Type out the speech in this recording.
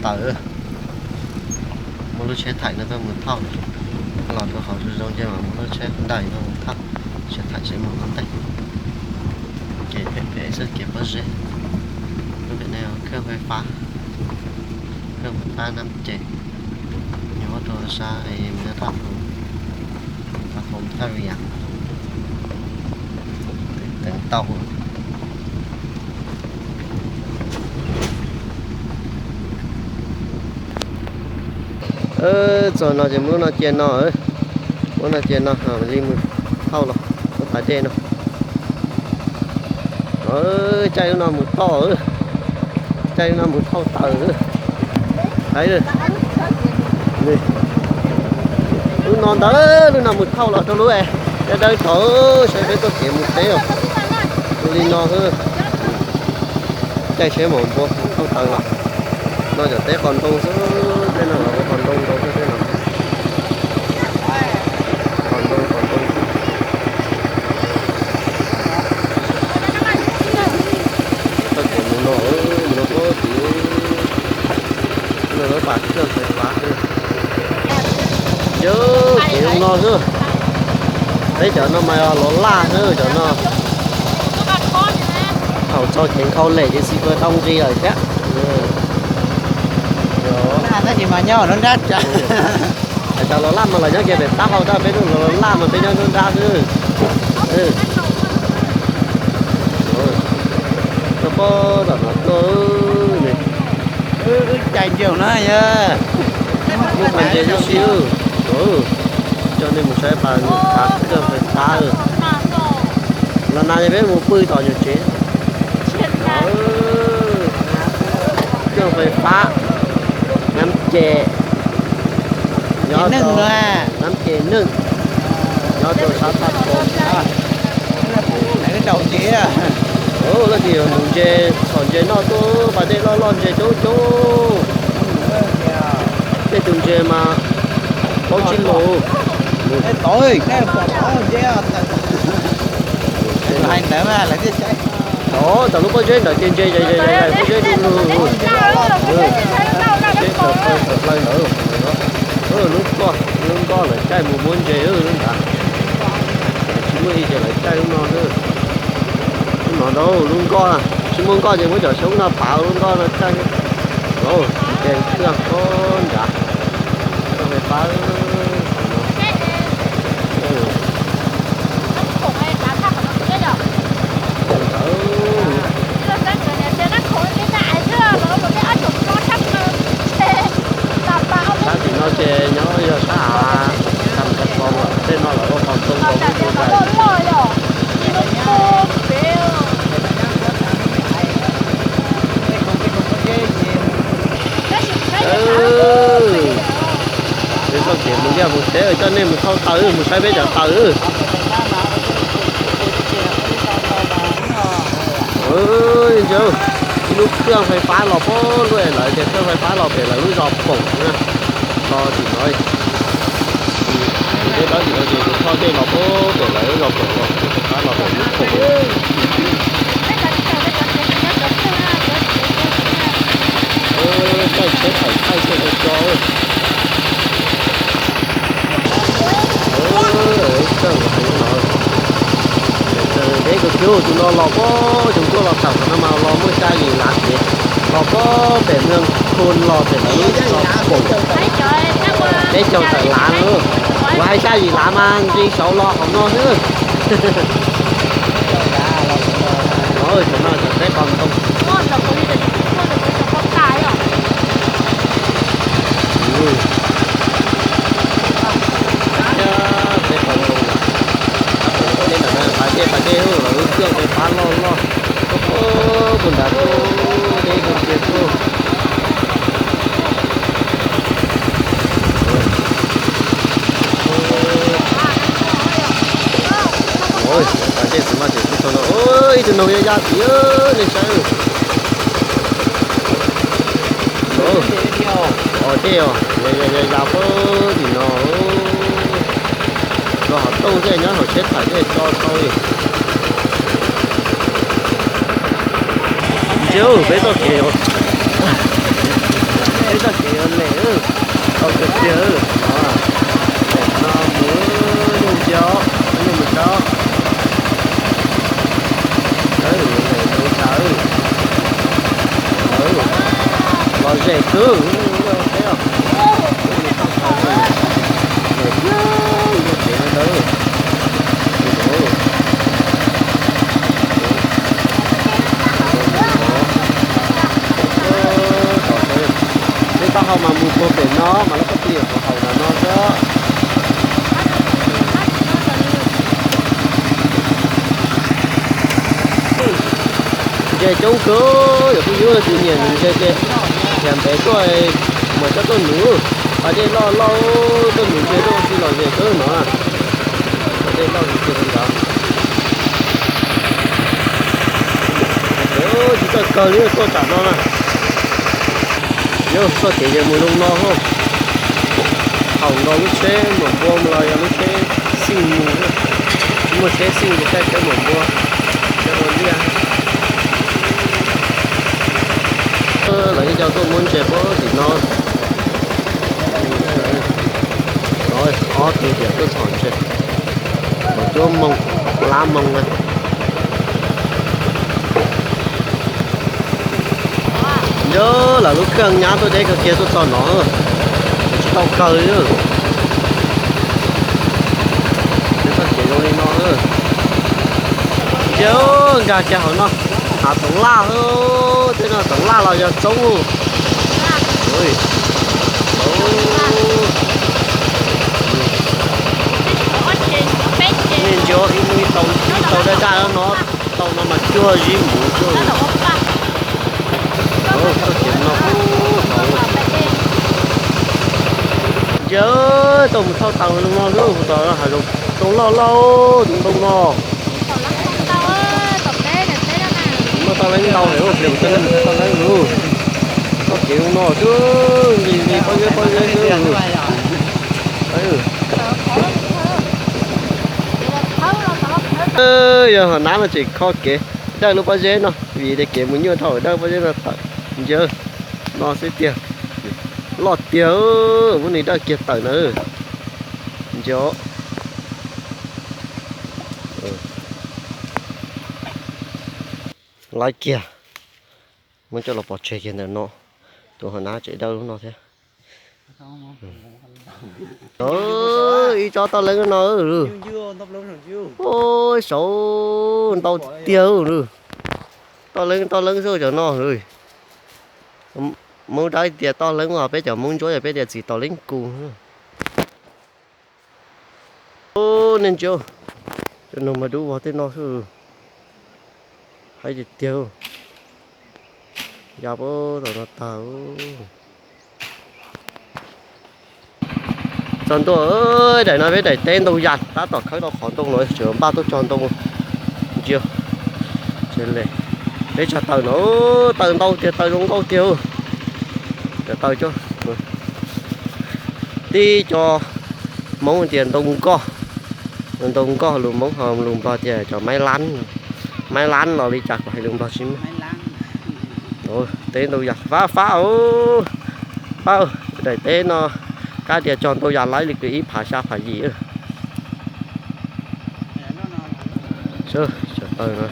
Taws, muab lub tsheb thaim no tuaj mus thauj, los rau qhov zoo zoo ces mas muab lub tsheb ntaim no mus thauj, tsheb thaim tsheb mus qhov ntej. Kev phem phem xwb, kev pob zeb. Lub pem no khawb fais fab, khawb fais fab nab ces, nyob rau sab thaj, thaj Foo Thaj Riam, teev tau. Txog no ces muab lub no cia no, muab no cia no li mus thauj los lub pas dej no. Caij lub no mus thauj, caij lub no mus thauj taws. Lub no ntawd, lub no mus thauj los rau lub, dawb dawb tod, saib peb txoj kev mus teb os. Tus li no xwb. Caij tsheb mam npua mus thauj taws los. No cov teb qos ntoo xwb, tej no los qos ntoo ntau xwb tej no. Qos ntoo, qos ntoo. Txoj kev mus no, mus no puag tim no lawv pas kev fais fab xwb. Yog kev mus no xwb. Peb cov no mas los laj xwb cov no. Thaum txog kev nkhaus lem ces xi pes tau nqi lawm thiab. Tab sis mas nyob nruab nrab. Cov los laj mas los nyob kiag pem taub hau, tab peb los laj mas peb nyob nruab nrab xwb. Koj pob tom no tuaj ne. Wb cais ncaug na yog. Muaj pas ntses tib si. Coj nej mus saib pas kawj fais fab. Los na yog peb mus pw tom nyuag tsev. Kawj fais fab, nab ces, nyob, nab ces neeg, nyob rau sab thaj Foo. Leej twg mus ntses, txhom ntses noj tuaj, pas dej loj loj ntses coob coob. Tej tus ntses mas plaub tsib lus. Tod, tom lub pob zeb ntawd ces ntses yais yais, pob zeb du lug. Tsheb tawm plaws tawm plaws ntawd. Lub nkoj, lub nkoj lawv caij mus muab ntses lub nrad. Tsis muaj ib ces lawv caij lub no xwb. Lub no ntau, lub nkoj, tsis muaj nkoj ces muab cov xyoob no pav lub nkoj no caij. Ces kawj pob nrad, kawj fais fab. Sab tim no ces nyob yog sab av, tam tab tom tej no lawv ua qos ntoo los ua tus loj loj yom. Peb txoj kev mus liaj mus teb, coj nej mus thauj taws, mus saib peb cov taws. Ntsia, ib lub kawj fais fab los puag luaj, lawv tias kawj fais fab los pem lawv lub zos Poom na, los tim no. Tus deb dawb tim no ces tus thoj dej los puag pem lawv lub zos Poom los, kawj fais fab los pem lub Poom. Caij tsheb thaum thaij tsheb tso tso. Deb kawg kiag tus no los puag, tus tuaj los thaum no mas los muaj xya yim lav kev, los puag pem Mweej Khun los pem lawv lub zos Poom. Peb caug tawm lav na, kuv hais xya yim lav mas nqis saud los hauv no xwb. Cov no cov teb qos ntoo. Teb qos ntoo, pas dej pas dej, lawv lub kawj fais fab loj loj, puag nrad tuaj, deb kawg kiag tuaj. Pas dej tsis mas tseem tsis tau no, ib tug noog ya ya tid, nej saib. Os, dej os, ya ya ya puag tim no. Los hauv tooj tej nyob hauv tsheb thaum dej tso tau li. Ntsia peb txoj kev, peb Zem kawg, teb os. Zem kawg, ntawd. Peb taub hau mas mus puag pem no mas lawv koj tias puag hauv no xwb. Ntses coob kawg, yog phooj ywg leej twg nyiam nws ntses ces khiav ntev tuaj, muab coj tuaj nuv. Pas dej loj loj, tuaj nuv ntses tuaj ua si los zem kawg no. Pas dej loj tiag tiag li ntawd. Tsis txawj kawg li tuaj tsam no na. Yog txoj kev ces mus zoo no, thaum nkaus lub tsheb mam npua los yog lub tsheb xij mus, tsis muaj tsheb xij ces caij tsheb mam npua, tsheb ua liaj. Lawv ib co tuaj muab ntses puag tim no. Ob tug tias tuaj txhom ntses, thaum cuab moos, lab moos na. Yog lawv lub khaj nyab tuaj deb kawg kiag tuaj txog no, tsis tau kawg li. Txoj kev zoo li no. Yog nkag kiag hauv no, hav Toov Laj, tej no Toov Laj los yog Txoob. Niag ntsia ib tau daj daj no, tau no mas cuag zib muv cuag. Txoj kev no, ntsia, tau mus thauj taws zoo no xwb, tom hav zoov loj loj tus ntoo no. Muaj toj leeb ntau, pliag toj leeb, txoj kev zoo no xwb, nqis nqis pob zeb pob zeb xwb. Yog hom nab no tseem kho kev dawj lub pob zeb no vim tias kev mus nyuaj dhau dawj pob zeb no tawm. Ntsia no xwb tiag, loj tiag, muab nws dawj kiag tawm na. Ntsia, lawv kiag, muab coj los pov tseg kiag ntawm no. Tus hom nab tseem dawj lub no thiab. Ib tsob toj leeb no, saud ntau tiag. Toj leeb toj leeb xwb cov no. Hmoob dab tias toj leeb, peb cov Hmoob Ntsuab yog peb tias txiv tau leeb kus. Nej ntsia, cov noog mas dub vog tej no xwb. Haib tiag tiag. Ya puag tom no tag. Tsaus ntuj, daim no peb daim teb ntoo yas tab tom khawb tau qhov ntoo no tseem npaj tuaj cog ntoo. Ntsia, peb tsag taws no, taws ntau tiag, taws zoo nkauj tiag. Cov taws coj, tib co Hmoob tias ntoo nkoj, ntoo nkoj lus Hmoob, ho lus Nplog tias cov maib lab, maib lab los li cas kuv hais lus Nplog tsis muaj. Teb ntoo yas fab fab, pab daim teb no, kab tias cog ntoo yas laib li kwv ib phav xya phav yim. Cov taws no